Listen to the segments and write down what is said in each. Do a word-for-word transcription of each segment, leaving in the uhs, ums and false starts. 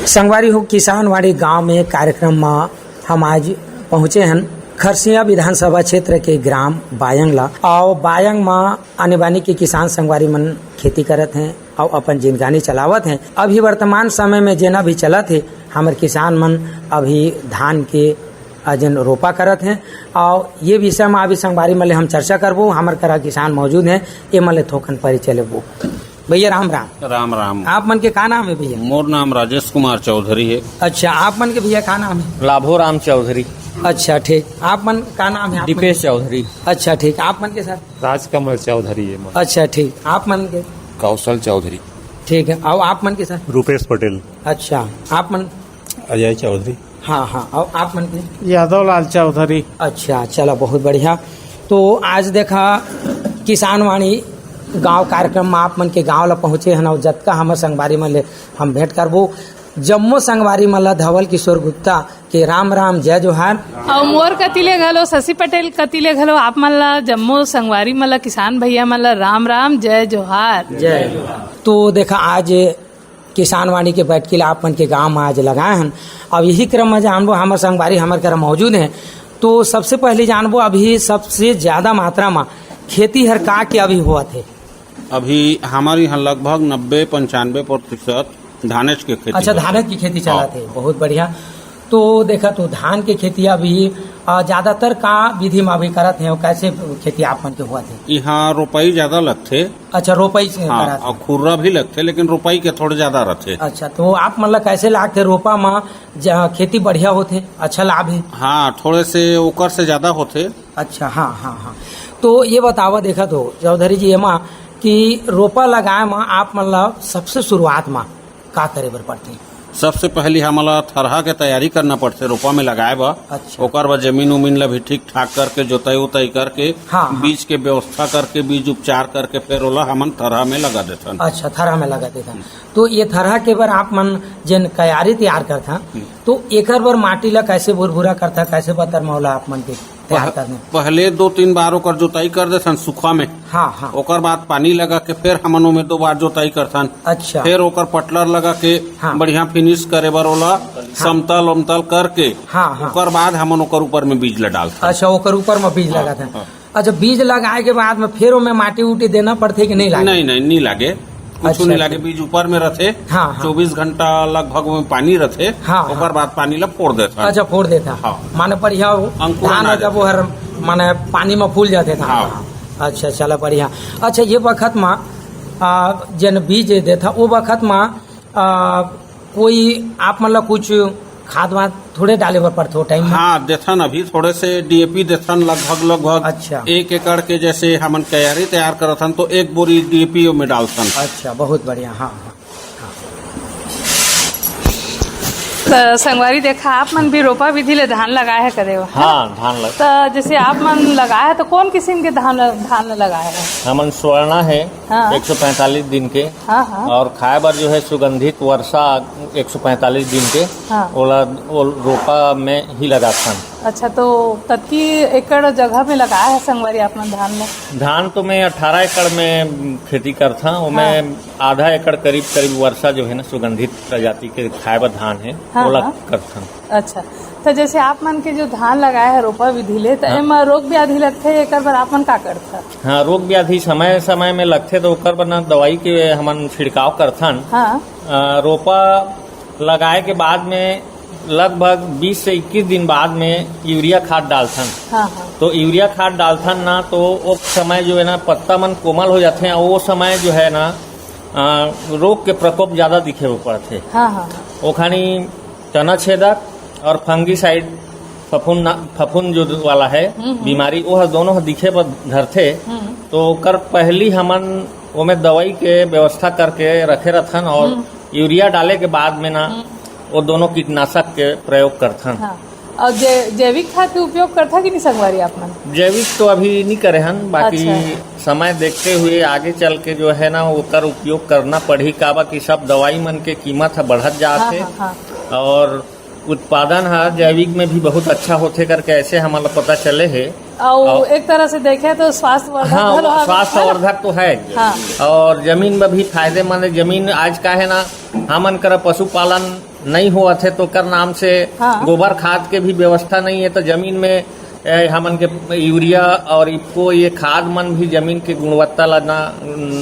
संगवारी हो, किसान वाणी गांव में कार्यक्रम म हम आज पहुंचे हन खरसिया विधानसभा क्षेत्र के ग्राम बायंग ला। अउ बायंग म आने बानी के किसान संगवारी मन खेती करत हें अउ अपन जिनगानी चलावत हें। अभी वर्तमान समय में जेना भी चलत हे, हमर किसान मन अभी धान के अ, जेन रोपा करत हें। अउ ये विषय म अभी संगवारी मन ले हम चर्चा करबो। हमर करा किसान मौजूद हें, ए मन ले थोकन परिचय लेबो। भैया राम राम। राम राम। आप मन के का नाम हे भैया? मोर नाम राजेश कुमार चौधरी हे। अच्छा, आप मन के भैया का नाम हे? लाभो राम चौधरी। अच्छा ठीक, आप मन का नाम हे आप मन दीपेश के? चौधरी। अच्छा ठीक, आप मन के सर? राजकमल चौधरी हे मन। अच्छा ठीक, आप मन के? कौशल चौधरी। ठीक हे, अउ आप मन के सर? रूपेश पटेल। अच्छा, आप मन? अजय चौधरी। हाँ हाँ, अउ आप मन के? यादव लाल चौधरी। अच्छा, चला बहुत बढ़िया। तो आज देखा किसान वाणी गांव कार्यक्रम में आप मन के गांव ला पहुंचे हन अउ जतका हमर संगवारी मन ले हम भेंट करबो, जम्मो संगवारी मन ला धवल किशोर गुप्ता के राम राम जय जोहार। अउ मोर कति ले घलो शशि पटेल कति ले घलो आप मन ला जम्मो संगवारी मन ला किसान भैया मन ला राम राम जय जोहार। जय जोहार। तो देखा आज किसान वाणी के बैठकी ला आप मन के गांव में आज लगाए हन। अब यही क्रम में जानबो, हमर संगवारी हमर करा मौजूद हें, तो सबसे पहले जानबो अभी सबसे ज्यादा मात्रा में खेती हर का के अभी होवत हे? अभी हमर इहाँ लगभग नब्बे पंचानबे प्रतिशत धानेच के खेती अच्छा, होथे। धानेच की खेती चलत हे, बहुत बढ़िया। तो देखा तो धान के खेती अभी, अ, ज्यादातर का विधि में अभी करत हे, कैसे खेती आप मन के होवत हे? इहाँ रोपाई ज्यादा लगथे। अच्छा, रोपाई से हाँ, करत हे। अउ खुर्रा भी लगथे, लेकिन रोपाई के थोड़े ज्यादा रथे। अच्छा, तो आप मन ला कैसे लागथे रोपा म ज-, खेती बढ़िया होथे, अच्छा लाभ हे? हाँ, थोड़े से ओकर से ज्यादा होथे। अच्छा, हाँ हाँ हाँ। तो ये बतावा, देखा तो चौधरी जी, एमा कि रोपा लगाए म आप मन ला सबसे शुरुआत म का करे बर पड़थे? सबसे पहली हमन ला थरहा के तैयारी करना पड़थे रोपा में लगाए बर। अच्छा। ओकर बाद जमीन उमीन ला भी ठीक ठाक करके, जोताई उताई करके, हाँ, हाँ। बीज के व्यवस्था करके, बीज उपचार करके, फिर ओला हमन थरहा में लगा देथन। अच्छा, थरहा में लगा देथन। तो ये थरहा के बर आप मन जेन क्यारी तैयार करथा, हम्म। तो एकर बर माटी ला कैसे भुरभुरा करथा, कैसे बतर मौला आप मन के तैयार पह-, करने? पहले दो तीन बार ओकर जोताई कर देथन सूखा में। हाँ, हाँ। ओकर बाद पानी लगा के फिर हमन ओमे दो बार जोताई करथन। अच्छा। फिर ओकर पटलर लगा के हाँ। बढ़िया फिनिश करे बर ओला हाँ। समतल उमतल करके हाँ, हाँ। ओकर बाद हमन ओकर ऊपर में बीज ला डालथन। अच्छा, ओकर ऊपर में बीज हाँ, लगाथन। हाँ। अच्छा, बीज लगाए के बाद में फिर ओमे माटी उटी देना पड़थे कि नहीं लागे? नहीं, नहीं, नहीं लागे, कुछ अच्छा, नहीं लागे। अच्छा। बीज ऊपर में रथे, हाँ, हाँ। चौबीस घंटा लगभग ओमे पानी रथे, हाँ, ओकर हाँ। बाद पानी ला फोड़ देथन। अच्छा, फोड़ देथन। हाँ। माने बढ़िया वो अंकुरण धान आ हो जब जाथे। वो हर माने पानी में फूल जाथे धान। हाँ। अच्छा, चला बढ़िया। अच्छा, ये बखत में, आ, जेन बीज देथा, वो बखत में, आ, कोई आप मन ला कुछ खाद वाद थोड़े डाले बर पड़थे ओ टाइम में? हाँ, देथन, अभी थोड़े से डीएपी देथन, लगभग, लगभग अच्छा। एक एकड़ के जैसे हमन क्यारी तैयार करथन, तो एक बोरी डीएपी ओमे डालथन। अच्छा, बहुत बढ़िया, हाँ, हाँ। त संगवारी देखा, आप मन भी रोपा विधि ले धान लगाए हे करे हो, है ना? हाँ, धान लग- त जैसे आप मन लगाए हे, तो कौन किस्म के धान, धान लगाए हे? हमन स्वर्णा हे, हाँ। एक सौ पैंतालीस दिन के, हाँ, हाँ। और खाए बर जो है सुगंधित वर्षा एक सौ पैंतालीस दिन के, हाँ। ओला, वो रोपा में ही लगाथन। अच्छा, तो कतकी एकड़ जगह में लगाए हे संगवारी आप मन धान में? धान तो मैं अठारह एकड़ में खेती करथा, ओमे हाँ। आधा एकड़ करीब, करीब वर्षा जो है ना, सुगंधित प्रजाति के खाए बर धान है, हाँ, ओला हाँ। करथन। अच्छा, तो जैसे आप मन के जो धान लगाए हे रोपा विधि ले, तो हाँ। एमा रोग व्याधि लगथे, एकर बर आप मन का करथन? हाँ, रोग व्याधि समय समय में लगथे, तो ओकर बर ना दवाई के हमन छिड़काव करथन। हाँ। अ, रोपा लगाए के बाद में लगभग बीस से इक्कीस दिन बाद में यूरिया खाद डालथन। हाँ, हाँ। तो यूरिया खाद डालथन ना, तो ओ समय जो है ना, पत्ता मन कोमल हो जाथे, वो समय जो है ना, अ, रोग के प्रकोप ज्यादा दिखे बर पड़थे। हाँ, हाँ, हाँ। ओखानी तना छेदक और फंगीसाइड, फफूंद ना, फफूंद जो वाला है हम्म, हम्म। बीमारी, वो ह दोनों ह दिखे बर धरथे। हम्म। तो ओकर पहली हमन ओमे दवाई के व्यवस्था करके रखे रथन और हम्म। यूरिया डाले के बाद में ना, हम्म। वो दोनों कीटनाशक के प्रयोग करथन। हाँ। अउ जै-, जैविक खाद के उपयोग करथा कि नहीं संगवारी आप मन? जैविक तो अभी नहीं करे हन, बाकी अच्छा। समय देखते हुए आगे चल के जो है ना, ओकर उपयोग करना पड़ही, काबर कि सब दवाई मन के कीमत ह बढ़त जात हाँ, हे। हाँ, हाँ। और उत्पादन ह जैविक में भी बहुत अच्छा होथे करके ऐसे हमन ला पता चले हे। अउ अउ एक तरह से देखे तो स्वास्थ्यवर्धक हाँ, घलो वो हवे, स्वास्थ्य है ना? वर्धक तो है। हाँ। और जमीन में भी फायदेमंद है। जमीन आज का है ना, हमन करा पशुपालन नहीं होवत हे, तो ओकर नाम से हाँ। गोबर खाद के भी व्यवस्था नहीं है, तो जमीन में, ए, हमन के यूरिया और इफ्को, ये खाद मन भी जमीन के गुणवत्ता ला ना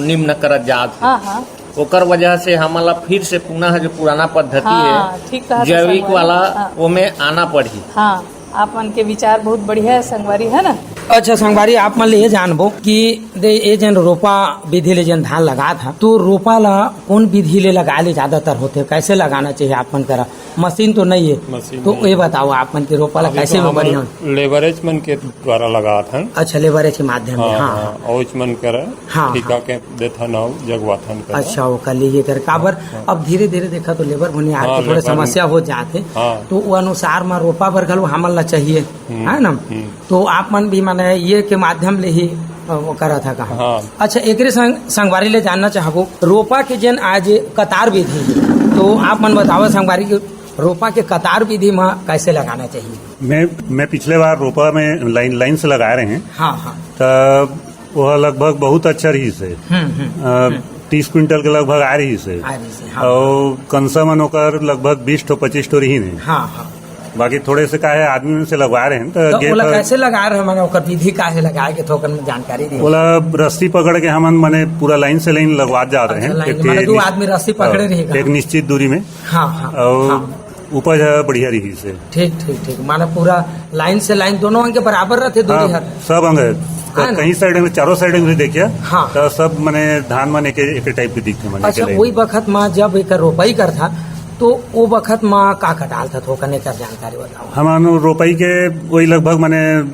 निम्न करत जात हे। हाँ, हाँ। ओकर वजह से हमन ला फिर से पुनः जो पुराना पद्धति हाँ, हे, ठीक कहा जैविक संगवारी। वाला, हाँ। ओमे आना पड़ही। हाँ, आप मन के विचार बहुत बढ़िया है संगवारी, है ना? अच्छा संगवारी, आप मन ले ये जानबो कि दे, ये जन रोपा विधि ले जन धान लगात हा, तो रोपा ला कौन विधि ले लगाए ले ज्यादातर होथे, कैसे लगाना चाहिए आप मन करा? मशीन तो नहीं है, मशीन तो नहीं ये है। बताओ आप मन के रोपा ला अभी कैसे तो में हमन बढ़िया? लेबरेज मन के द्वारा लगात हन। अच्छा, लेबरेज के माध्यम में, हाँ, हाँ, हाँ। हाँ, ओइच मन करा हाँ, ठिका हाँ। के देथन अउ जगवाथन करा। अच्छा, ओकर लिए कर काबर हाँ। अब धीरे-धीरे देखा तो लेबर भुनी आके हाँ, थोड़े लेबर समस्या हो जात हे। हाँ। तो वो अनुसार म रोपा बर घलो हमन ला चाहिए, हम्म, है ना? हम्म। तो आप मन भी माने ये के माध्यम ले ही, अ, वो करत हा कहाँ? हाँ। अच्छा, एकरे संग, संगवारी ले जानना चाहबो, रोपा के जेन आज कतार विधि हे, तो आप मन बताओ संगवारी के रोपा के कतार विधि म कैसे लगाना चाहिए? मैं, मैं पिछले बार रोपा में लाइन, लाइन से लगाए रहे हैं। हाँ, हाँ। त वो लगभग बहुत अच्छा रहिस हे। हम्म, हम्म, अ, हम्म। तीस क्विंटल के लगभग आ रहिस हे। आ रहिस हे, हाँ। अउ कंसा मन ओकर लगभग बीस ठो, पच्चीस ठो रहिन हे। हाँ, हाँ। बाकी थोड़े से का हे, आदमी मन से लगवा रहे हैं, त तो गेप ओला ह- कैसे लगा रहे हैं, माने ओकर विधि का हे लगाए के, थोकन में जानकारी दी। ओला रस्सी पकड़ के हमन, माने, पूरा लाइन से लाइन लगवात जात रहे हैं। अच्छा, लाइन, एक माने दो ठे निश-, आदमी रस्सी पकड़े हाँ, रहेगा। एक निश्चित दूरी में। हाँ, हाँ, अउ हाँ। उपज ह बढ़िया रहिस हे। ठीक, ठीक, ठीक। माने पूरा लाइन से लाइन दोनों अंग के बराबर रथे दूरी हाँ, हर? सब अंग है। है ना? कहीं साइड में, चारों साइड में भी देखिए, हाँ। तो सब माने धान मन एके, एके टाइप के दिखते, माने अच्छा, एके लाइन। वही बखत मा जब एकर रोपाई करथा, तो वो बखत मा का का डालथा, थोकन एकर जानकारी बताओ। हमन रोपाई के वही लगभग माने, अ,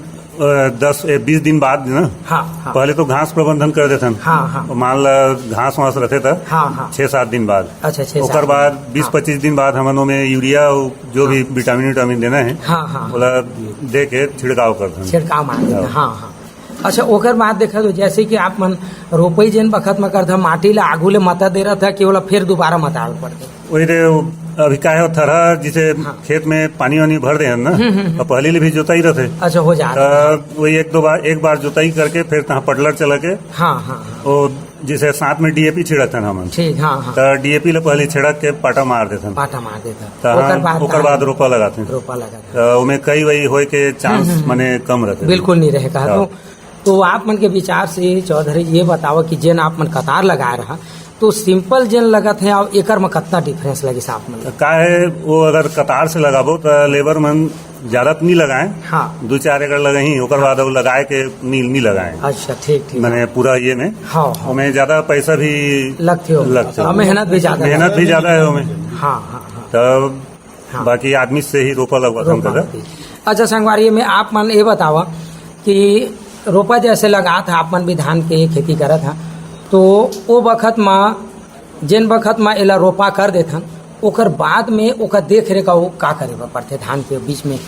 दस, ए, बीस दिन बाद ना, हाँ, हाँ। पहले तो घास प्रबंधन कर देथन। हाँ, हाँ। मान ला घास वास रथे त हाँ, हाँ। छह सात दिन बाद। अच्छा, छह सात ओकर दिन। बाद बीस हाँ। पच्चीस दिन बाद हमन ओमे यूरिया अउ जो भी हाँ। विटामिन विटामिन देना है, हाँ, हाँ। ओला दे के छिड़काव करथन। छिड़काव मार देथन, हाँ। हाँ, हाँ। अच्छा, ओकर बाद देखा तो जैसे कि आप मन रोपई जेन बखत म करथा, माटी ला आगू ले मता दे रहा था कि ओला फिर दोबारा मताल पड़थे? वही रे, वो अभी का है, वो थरहा जिसे हाँ। खेत में पानी वानी भर दे ना, हम्म, हम्म, हम्म। तो पहले ले भी जोताई रहथे। अच्छा, हो जात त है। वही एक दो बार, एक बार जोताई करके फिर तहाँ पटलर चला के हाँ, हाँ, हाँ। वो जैसे साथ में डीएपी छिड़कथन हमन। ठीक, हाँ, हाँ। त डीएपी ले पहले छिड़क के पाटा मार देथन। पाटा मार देथन। त ओकर हाँ, बाद ओकर धान बाद रोपा लगाथन। रोपा लगाथन। त ओमे कई वई होए के चांस हम्म, हम्म, हम्म। माने कम रहथे। बिल्कुल नहीं रहे कहा हाँ। तो। तो आप मन के विचार से चौधरी ये बताओ कि जेन आप मन कतार लगा रहा, तो सिंपल जेन लगत है अउ एकर में कितना डिफरेंस लगिस आप मन ल? का है, वो अगर कतार से लगाबो त लेबर मन ज्यादा तो नहीं लगाए, हाँ। दो चार एकड़ लगाही, ओकर बाद वो लगाए के नहीं, नहीं लगाए। अच्छा, ठीक, ठीक। माने पूरा ये में, हाँ, हाँ। ओमे ज्यादा पैसा भी लगथे हो। लगथे हो। और मेहनत भी ज्यादा मेहनत लगथे। भी ज्यादा है ओमे। हाँ, हाँ, हाँ। तब हाँ। बाकी आदमी से ही रोपा लगवाथन रोपा दादा। लगथे। अच्छा संगवारी, में आप मन ये बतावा कि रोपा जैसे लगात हा, आप मन भी धान के खेती करत हा, तो ओ बखत मा, जेन बखत मा एला रोपा कर देथन, ओकर बाद में ओकर देख रेख अउ का करे बर पड़थे धान के बीच में?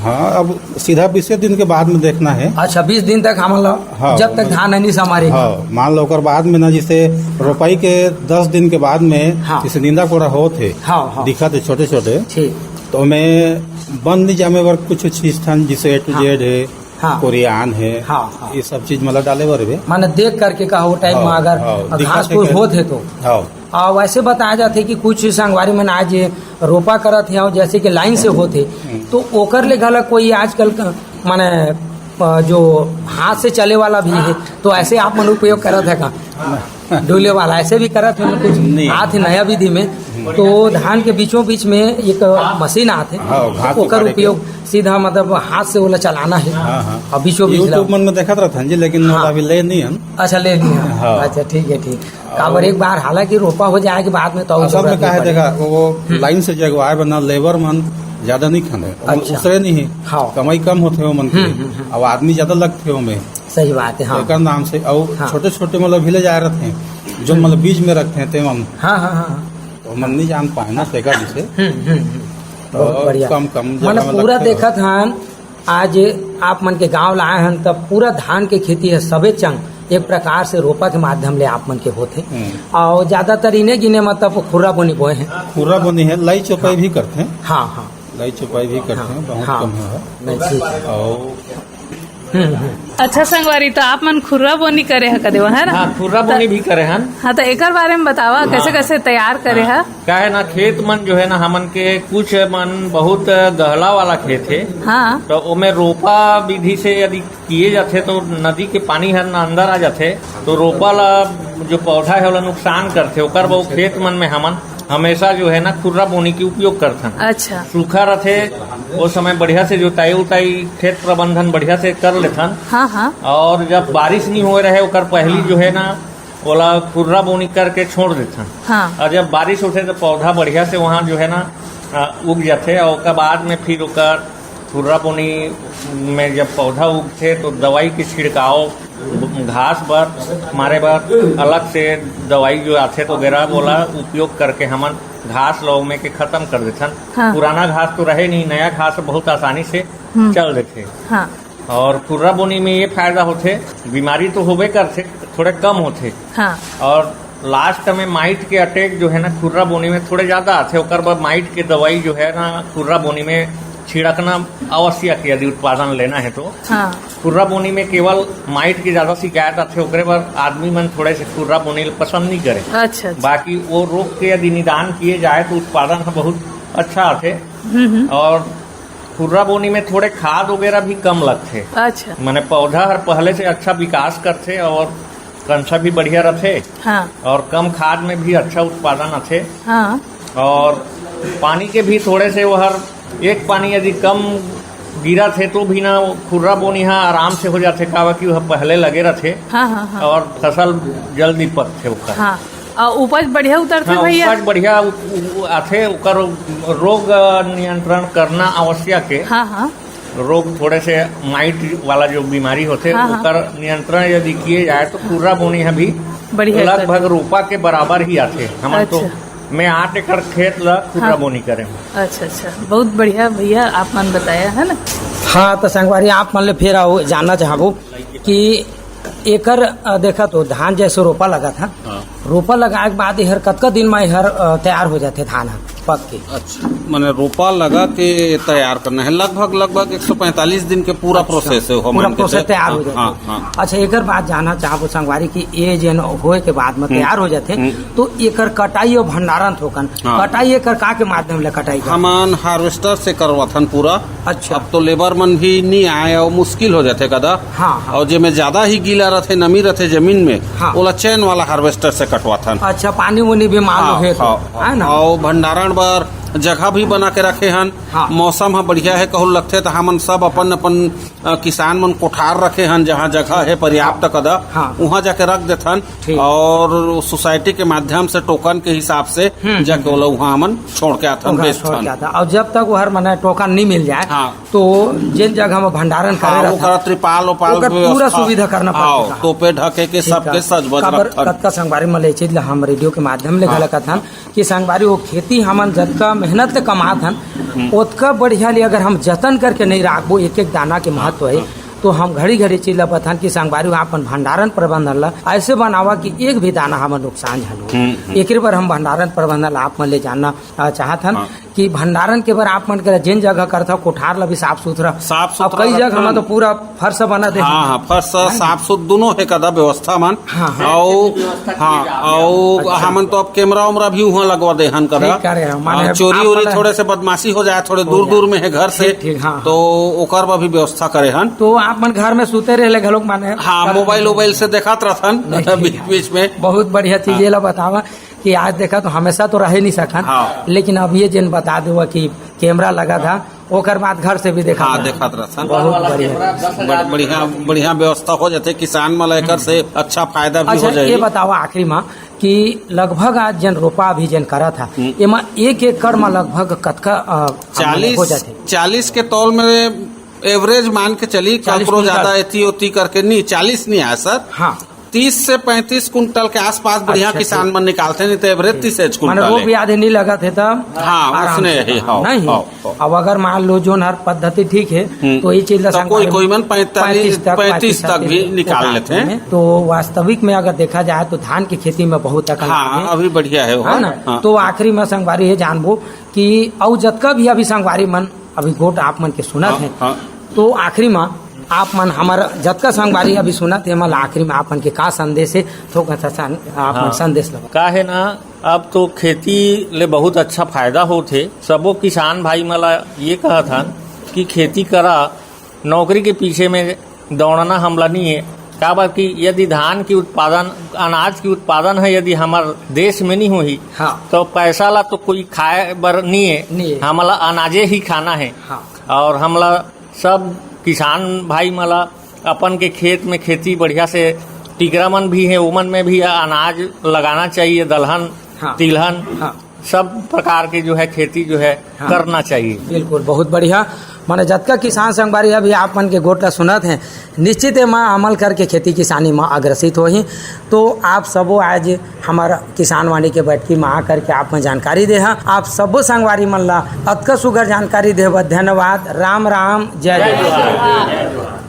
हाँ, अब सीधा बीसे दिन के बाद में देखना है। अच्छा, बीस दिन तक हमन ला, हाँ, जब तक मतलब धान नहीं समारे। हाँ, मान लो ओकर बाद में ना, जैसे रोपाई के दस दिन के बाद में हाँ। जैसे निंदा कोड़ा होत हे, हाँ, हाँ। दिखत हे छोटे छोटे, ठीक। तो ओमे बन नहीं जामे बर कुछ चीज थन, जैसे A to हाँ। Z है, हाँ। कोरियान है, हाँ, हाँ। ये सब चीज मतलब डाले बर भी। माने देख करके कहा वो टाइम हाँ, में अगर हाँ, दिखत घास हे फूस कर-, होत हे तो। हाँ। आ, वैसे बताया जाथे कि कुछ संगवारी मन आज रोपा करत हे अउ जैसे कि लाइन से होत हे, हम्म। तो ओकर ले घला कोई आजकल क-, माने, अ, जो हाथ से चले वाला भी हे, तो ऐसे आप मन उपयोग करत हे का? डोले वाला ऐसे भी करत हे कुछ नहीं। आत हे नया विधि में, हम्म। तो धान के बीचों बीच में एक मशीन आत हे, हाँ, घास ओकर उखाड़े के। उपयोग सीधा मतलब हाथ से ओला चलाना हे। हाँ, हाँ। अउ बीचों बीच ला। YouTube मन में देखत रहथन जी, लेकिन हाँ। अभी ले नहीं हन। अच्छा, ले नहीं हन। हाँ। अच्छा, ठीक है, ठीक। काबर एक बार हालांकि रोपा हो जाए के बाद में तो अउ असल में जरूरत का नहीं है, पड़े। देखा, वो हम्म। लाइन से जगवाए बर ना लेबर मन ज्यादा नहीं खाने, वो अच्छा। उसरे नहीं है, हाँ। कमाई कम होथे ओमन के, हम्म, हम्म, हम्म। अब आदमी ज्यादा लगथे ओमे। सही बात है, हाँ। एकर नाम से, अउ हाँ। छोटे-छोटे मतलब भी ले जाए रहथे, जो हम्म। मतलब बीच में रखथे ते मन। हाँ, हाँ, हाँ, हाँ। तो मन नहीं जान पाए ना, तेकर से। हम्म, हम्म, हम्म। बहुत और बढ़िया। कम, कम जगह मतलब में पूरा लगथे। देखत हन, आज आप मन के गांव ला आए हन, तब पूरा धान के खेती है, सबे चंग एक प्रकार से रोपा के माध्यम ले आप मन के होथे। हम्म। और ज्यादातर इने गिने मतलब खुर्रा बोनी बोए हैं। खुर्रा बोनी है, लाई चौपाई भी करथे। हाँ, हाँ। लाई चौपाई भी करथे, हाँ, बहुत हाँ। कम है। नहीं, ठीक है। और हम्म, हम्म। अच्छा संगवारी, तो आप मन खुर्रा बोनी करे ह कदे, है ना? हाँ, खुर्रा बोनी भी करे हन। हाँ, तो एकर बारे में बतावा, कैसे, हाँ। कैसे तैयार करे हाँ। ह? का है ना, खेत मन जो है ना, हमन के कुछ मन बहुत गहला वाला खेत है। हाँ। तो ओमे रोपा विधि से यदि किए जाथे, तो नदी के पानी हर ना अंदर आ जाथे, तो रोपा ला, जो पौधा है, ओला नुकसान करथे। ओकर बर खेत मन में हमन हमेशा जो है ना, खुर्रा बोनी के उपयोग करथन। अच्छा। सूखा रथे, ओ समय बढ़िया से जोताई उताई, खेत प्रबंधन बढ़िया से कर लेथन। हाँ, हाँ। और जब बारिश नहीं हो रहे, ओकर पहली जो है ना, ओला खुर्रा बोनी करके छोड़ देथन। हाँ। और जब बारिश होथे, तो पौधा बढ़िया से वहाँ जो है ना, अ, उग जाथे। और ओकर बाद में फिर ओकर खुर्रा बोनी में जब पौधा उगथे, तो दवाई के छिड़काव, घास बर मारे बर अलग से दवाई जो आथे, तो वगैरह ओला उपयोग करके हमन घास ल ओमे के खत्म कर देथन। हाँ। पुराना घास तो रहे नहीं, नया घास बहुत आसानी से हम्म। चल देथे। हाँ। और खुर्रा बोनी में ये फायदा होथे, बीमारी तो होबे करथे, थोड़े कम होथे। हाँ। और लास्ट में माइट के अटैक जो है ना, खुर्रा बोनी में थोड़े ज्यादा आथे, ओकर बाद माइट के दवाई जो है ना, खुर्रा बोनी में छिड़कना आवश्यक है, यदि उत्पादन लेना है तो। हाँ। खुर्रा बोनी में केवल माइट के ज्यादा शिकायत आथे, ओकरे बर आदमी मन थोड़े से खुर्रा बोनी ल पसंद नहीं करे। अच्छा, अच्छा। बाकी वो रोग के यदि निदान किए जाए, तो उत्पादन ह बहुत अच्छा आथे। हम्म, हम्म। और खुर्रा बोनी में थोड़े खाद वगैरह भी कम लगथे। अच्छा। माने पौधा हर पहले से अच्छा विकास करथे और कंसा भी बढ़िया रथे। हाँ। और कम खाद में भी अच्छा उत्पादन आथे। हाँ। और पानी के भी थोड़े से, वो हर एक पानी यदि कम गिरत हे, तो भी ना, खुर्रा बोनी हा आराम से हो जाथे, काबर कि वह पहले लगे रथे। हाँ, हाँ, हाँ। और फसल जल्दी पकथे ओकर। हाँ। और उपज बढ़िया उतरथे हाँ, भैया? उपज बढ़िया उ-, उ-, आथे, ओकर रोग नियंत्रण करना आवश्यक है। हाँ, हाँ। रोग थोड़े से माइट वाला जो बीमारी होथे, हाँ, हाँ। ओकर नियंत्रण यदि किए जाए, तो खुर्रा बोनी ह भी बढ़िया लगभग करथे। रोपा के बराबर ही आथे। हमन तो अच्छा। मैं आठ एकड़ खेत ला खुर्रा हाँ। बोनी करे हूँ। अच्छा, अच्छा, बहुत बढ़िया भैया, आप मन बताया है ना। हाँ, तो संगवारी, आप मन ले फिर आओ, जानना चाहबो कि एकर, अ, देखा तो धान जैसे रोपा लगा था, हाँ। रोपा लगाए के बाद एहर कतका दिन में एहर, अ, तैयार हो जाथे धान ह पक के? अच्छा, माने रोपा लगा के तैयार करना है, लगभग, लगभग एक सौ पैंतालीस दिन के पूरा अच्छा, process है, पूरा हमन के process से। तैयार हो हाँ, जाथे। हाँ, हाँ। अच्छा, एकर बात जानना चाहबो संगवारी कि ये जेन होए के बाद में हम्म। तैयार हो जाथे, हम्म। तो एकर कटाई और भंडारण थोकन, हाँ। कटाई एकर का के माध्यम ले कटाई करथे? हमन harvester से करवाथन पूरा। अच्छा। अब तो labour मन भी नहीं आए और मुश्किल हो जाथे कदा। हाँ, हाँ। और जेमे ज्यादा ही गीला रथे, नमी रथे जमीन में, हाँ। ओला चैन वाला harvester से कटवाथन। अच्छा, पानी उनी भी मान लो हाँ, हे तो, हाँ, हाँ। है ना? और भंडारण बर जगह भी बना के रखे हन। हाँ। मौसम ह बढ़िया है, कहूँ लगथे तो हमन सब अपन, अपन, अ, किसान मन कोठार रखे हन, जहाँ जगह है पर्याप्त कदा, हाँ। वहाँ जाके रख देथन। ठीक। और सोसाइटी के माध्यम से टोकन के हिसाब से हम्म, जाके हम्म। ओला उहाँ हमन छोड़ के आथन, ओकरा बेचथन। छोड़ के आता। और जब तक ओहर मने टोकन नहीं मिल जाए, हाँ। तो जेन जगह में भंडारण करे हाँ, रहता, ओकरा त्रिपाल उपाल ओकर पूरा व्यवस्था। सुविधा करना हाँ, पड़ता। तोपे ढके के ठीक सबके है। सजबज काबर रखथन। कतका संगवारी मन ले चीज ला हम रेडियो के माध्यम ले हाँ, घला कथन हाँ। कि संगवारी वो खेती हमन जतका मेहनत ले कमात हन, हम्म। ओतका बढ़िया ले अगर हम जतन करके नहीं राखबो, एक एक दाना के महत्व है, हाँ। तो हम घड़ी घड़ी चीज ला बतहन कि संगवारी हो, अपन भंडारण प्रबंधन ला ऐसे बनावा कि एक भी दाना हमर नुकसान झन हो। हम्म, हम्म। एकरे बर हम भंडारण प्रबंधन ला आप मन ले जानना, अ, चाहत हन हाँ। कि भंडारण के बर आप मन के जेन जगह करत हव, कोठार ला भी साफ सुथरा। साफ सुथरा और कई जगह रखथन। में तो पूरा फर्श बना दे हाँ, हन। हाँ, फर्श है ना? साफ सुथ दोनों है कदा व्यवस्था मन। हाँ, हाँ। अउ, व्यवस्था हाँ, किए जात हे। अउ अच्छा। हमन तो अब कैमरा उमरा भी उहाँ लगवा दे हन कदा। ठीक करे हन, माने हाँ, चोरी आप उरी वाला थोड़े से बदमाशी हो जाए, थोड़े हो दूर जाए। दूर में है घर से, ठीक, ठीक, हाँ, तो हाँ। ओकर बर भी व्यवस्था करे हन। तो आप मन घर में सुते रहे ले घलोक माने हाँ, कर मोबाइल वोबाइल से देखात रहथन नहीं, ठीक बीच है। बीच में। बहुत बढ़िया चीज हाँ। ये ला बतावा कि आज देखा तो हमेशा तो रहे नहीं सकन, हाँ। लेकिन अब ये जेन बता देवा कि कैमरा लगा था, ओकर बाद घर से भी देखा हाँ, था। देखात रहथन। बहुत बढ़िया। बड़-, बढ़िया, बढ़िया व्यवस्था हो जाथे, किसान मन ला एकर से अच्छा फायदा भी अच्छा, हो जाही। ये बतावा आखिरी में कि लगभग आज जेन रोपा अभी जेन करा था, हम्म। एमा एक एकड़ में लगभग कतका, अ, चालीस, हो जाथे? चालीस के तौल में average मान के चली, चालीस काकरो कुंटल। ज्यादा एती ओती करके नहीं, चालीस नहीं आया सर। हाँ। तीस से पैंतीस कुंटल के आसपास बढ़िया अच्छा, किसान ठीक। मन निकालथे, नहीं तो एवरेज तीस एच माने कुंटल रोग है। ब्याधि नहीं लगत है तब हाँ, आराम उसने से ही, काम, हाँ, नहीं? हाँ, हाँ। अब अगर मान लो जोन हर पद्धति ठीक है, हम्म। तो ये चीज ला तो संग कोई, में कोई मन पैंतालीस, पैंतीस तक, पैंतीस पैंतीस तक भी तक निकाल निकालते लेते हैं। हैं। तो वास्तविक में अगर देखा जाए तो धान की खेती में बहुत अकल हाँ, है। अभी बढ़िया है वो। है ना? हाँ। तो आखिरी में संगवारी ये जानबो कि अउ जतका भी अभी संगवारी मन अभी गोठ आप मन के सुनत हाँ, हैं, हाँ। तो आखिरी में आप मन हमर जतका संगवारी अभी सुनत हे, एमन ला आखिरी में आप मन के का संदेश हे, थोकन सा सन-, आप मन हाँ। संदेश लगा। का है ना, अब तो खेती ले बहुत अच्छा फायदा होत हे। सबो किसान भाई मन ला ये कहत हन कि खेती करा, नौकरी के पीछे में दौड़ना हमला नहीं है। काबर कि यदि धान की उत्पादन, अनाज की उत्पादन है, यदि हमर देश में नहीं होही, हाँ। तो पैसा ला तो कोई खाए बर नहीं है, नहीं है। हमला अनाजे ही खाना है। हाँ। और हमला सब किसान भाई मन ला अपन के खेत में खेती बढ़िया से टिकरा मन भी है, ओमन में भी अनाज लगाना चाहिए, दलहन, हाँ। तिलहन, हाँ। सब प्रकार के जो है खेती जो है हाँ। करना चाहिए। बिल्कुल, बहुत बढ़िया। माने जतका किसान संगवारी अभी आप मन के गोठ ला सुनत हैं, निश्चित एमा अमल करके खेती किसानी में अग्रसित होही। तो आप सबो आज हमर किसान वाणी के बैठकी में आ करके आप मन जानकारी दे हा। आप सबो संगवारी मन ला अतका सुघर जानकारी दे बर धन्यवाद। राम राम, जय जोहार।